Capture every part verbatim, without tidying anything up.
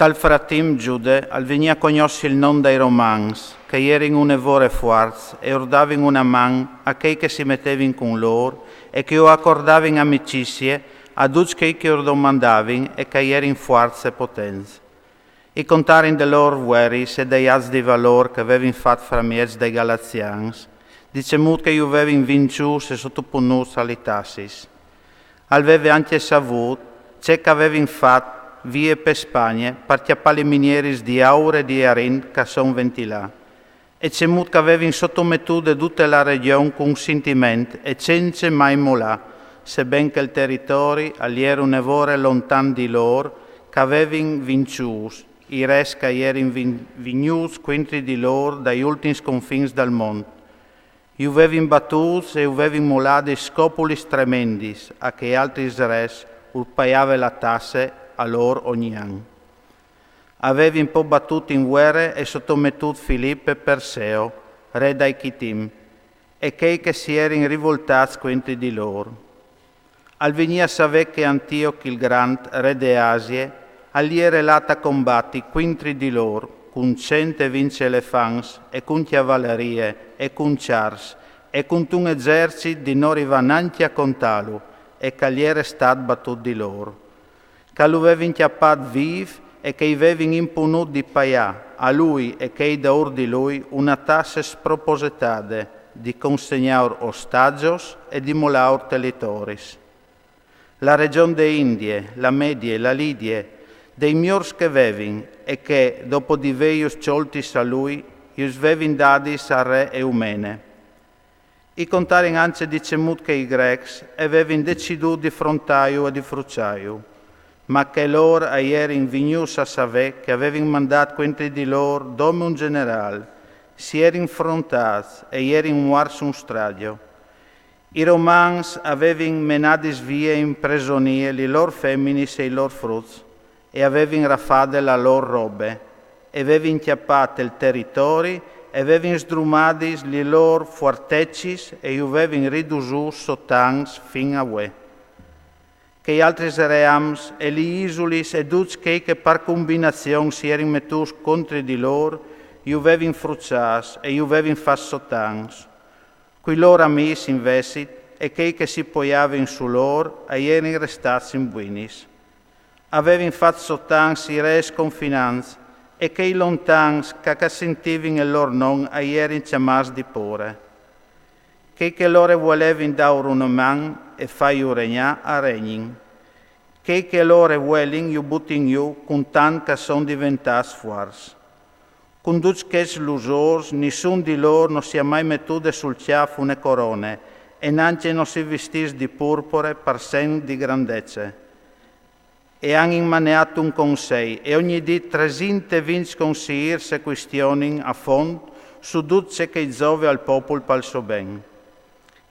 Tal fratimp Giude al vignì a cognossi il non dai Romans, che a jerin une vore fuarts e ur davin una man a chei che si metevin cun lôr e che ju acordavin amicizie a ducj chei che ur domandavin e che a jerin fuarts e potents. I contarin de lôr vueris e dai ats di valôr che a vevin fat framieç dai Galazians, dicemût che ju vevin vinciûts e sotoponûts a li tassis. Al veve ancje savût ce che a vevin fat vie pe Spagne par cjapâ li minieris di aur e di arint che a son ventì là, e cemût che a vevin sotometût dute la regjon cun sintiment e cence mai molâ, seben che il teritori al jere une vore lontan di lôr, che a vevin vinciûts i res che a jerin vin-, vignûts cuintri di lôr dai ultins confins dal mont. Ju vevin batûts e ju vevin moladis scopulis tremendis, a chei altris res ur paiave la tasse a lôr ogni an. A vevin po batût in vuere e sotometût Filip e Perseo, re dai Chitim, e chei che si jerin rivoltâts cuintri di lôr. Al vignì a savê che Antioc il Grant, re de Asie, al jere lât a combati cuintri di lôr, cun cent e vincj elefants e cun cjavalerie e cun cjars e cuntun esercit di no rivâ nancje a contâlu, e che al jere stât batût di lôr, che lu vevin cjapât vîf e che i vevin impunût di paiâ, a lui e chei daûr di lui, une tasse spropositade, di consegnâur ostagjos e di molâur teritoris. La regjon de Indie, la Medie, la Lidie, dai miôrs che a vevin, e che, dopo di vêju cjoltis a lui, ju vevin dadis al re Eumene. I contarin ancje dicemût che i Grecs a vevin decidût di frontâju e di fruçâju, ma che lôr a jerin vignûts a savê che a vevin mandât cuintri di lôr dome un gjenerâl, si jerin frontâts e a jerin muarts un stragjo. I Romans a vevin menadis vie in presonie li lôr feminis e i lôr fruts, e a vevin rafade la lôr robe, e a vevin cjapât il teritori, e a vevin sdrumadis li lôr fuartecis e ju vevin ridusûts sotans fin a vuê. Chei altris reams e li isulis e ducj chei che par combinazion si jerin metûts cuintri di lôr, ju vevin fruçâts e ju vevin fats sotans. Cui lôr amîs invezit, e chei che si poiavin su lôr, a jerin restâts in buinis. A vevin fat sotans i res confinants, e chei lontans che, che a sintivin il lôr non a jerin cjamâts di pôre. Chei che lôr a vuelevin dâur une man e fâju regnâ a regnin. Chei che lôr a vuelin ju butin jù, cuntant che a son deventâts fuarts. Cun ducj chescj lusôrs, nissun di lôr no si à mai metût sul cjâf une corone, e nancje no si vistìs di purpore par sen di grandece. E a àn inmaneât un consei, e ogni dì tresinte e vincj consîrs a cuistionin a font su dut ce che i zove al popul pal so ben.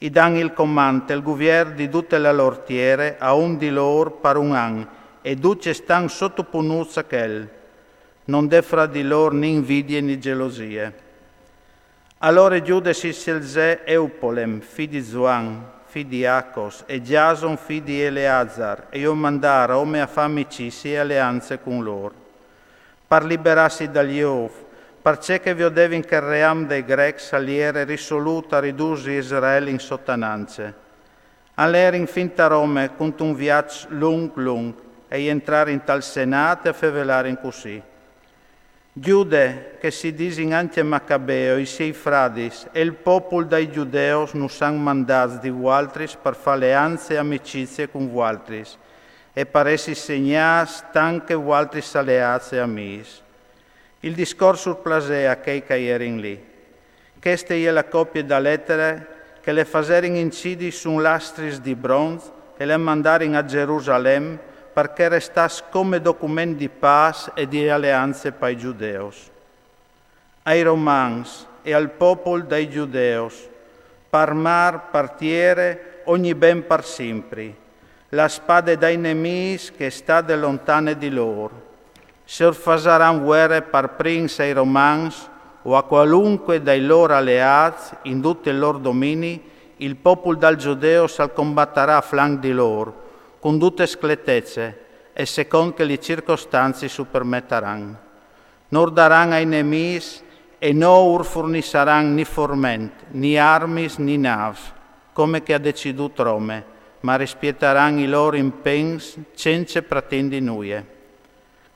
I dan il comant e il guvier di dute la lôr tiere a un di lôr par un an, e ducj a stan sotoponûts a chel. No 'nd è fra di lôr ni invidie ni gjelosie. Alore Jude si sielzè Eupolem, fi di Zuan, fi di Acos, e Jason, fi di Eleazar, e ju mandà a Rome a fâ amicizie e aleance cun lôr, par liberâsi dal jôf, parcè che a viodevin che il ream dai Grecs al jere risolût a ridusi Israel in sotanance. A lerin fin ta Rome cuntun viaç lunc lunc, e a jentrarin tal Senât e a fevelarin cussì: Jude, che si disin ancje Macabeo, i siei fradis, e il popul dai Judeos nus àn mandâts di vualtris par fâ aleance e amicizie cun vualtris, e par jessi segnâts tant che vualtris aleâts e amîs. Il discors ur plasè a chei che a jerin li. Cheste e je la copie da letare che le faserin incidi su lastris di bronç e le mandarin a Gjerusalem, par che e restàs come document di pâs e di aleance pai Judeos. Ai Romans e al popul dai Judeos, par mâr, par tiere, ogni ben par simpri. La spade dai nemîs che e stade lontane di lôr. Se ur fasaran vuere par prins ai Romans o a cualunque dai lôr aleâts in dut il lôr domini, il popul dal Judeos al combatarà a flanc di lôr, cun dute scletece, e secont che li circostancis u permetaran. No ur daran ai nemîs e no ur fornissaran ni forment, ni armis, ni nâfs, come che e à decidût Rome, ma rispietaran i lôr impegns cence pratindi nuie.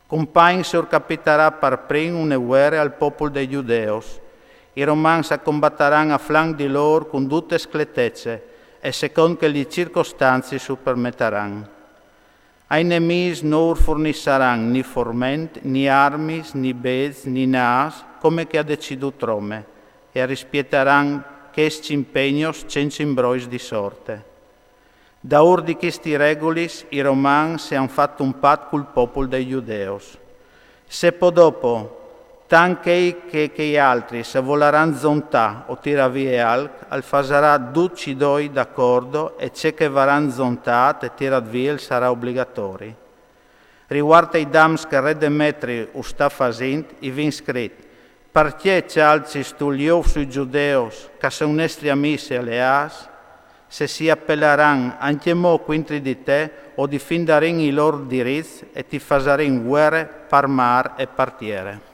Compagn se ur capitarà par prin une vuere al popul dai Judeos. I Romans a combataran a flanc di lôr cun dute scletece e secont che li circostancis u permetaran. Ai nemîs no ur fornissaran ni forment, ni armis, ni bêçs, ni nâfs, come che e à decidût Rome, e a rispietaran chescj impegnos cence imbrois di sorte. Daûr di chestis regulis i Romans a àn fat un pat cul popul dai Judeos. Se po dopo, tant chei che chei altris a volaran zontâ o tirâ vie alc, al fasarà ducj i doi d'acordo e ce che varan zontât e tirât vie al sarà obligatori. Rivuart ai dams che il re Demetri u sta fasint, i vin scrit: Parcè cjalcistu il jouf sui Judeos, che a son nestris amîs e aleâts? Se si apelaran ancjemò cuintri di te, o difindarìn i lôr dirits e ti fasarìn vuere par mâr e par tiere.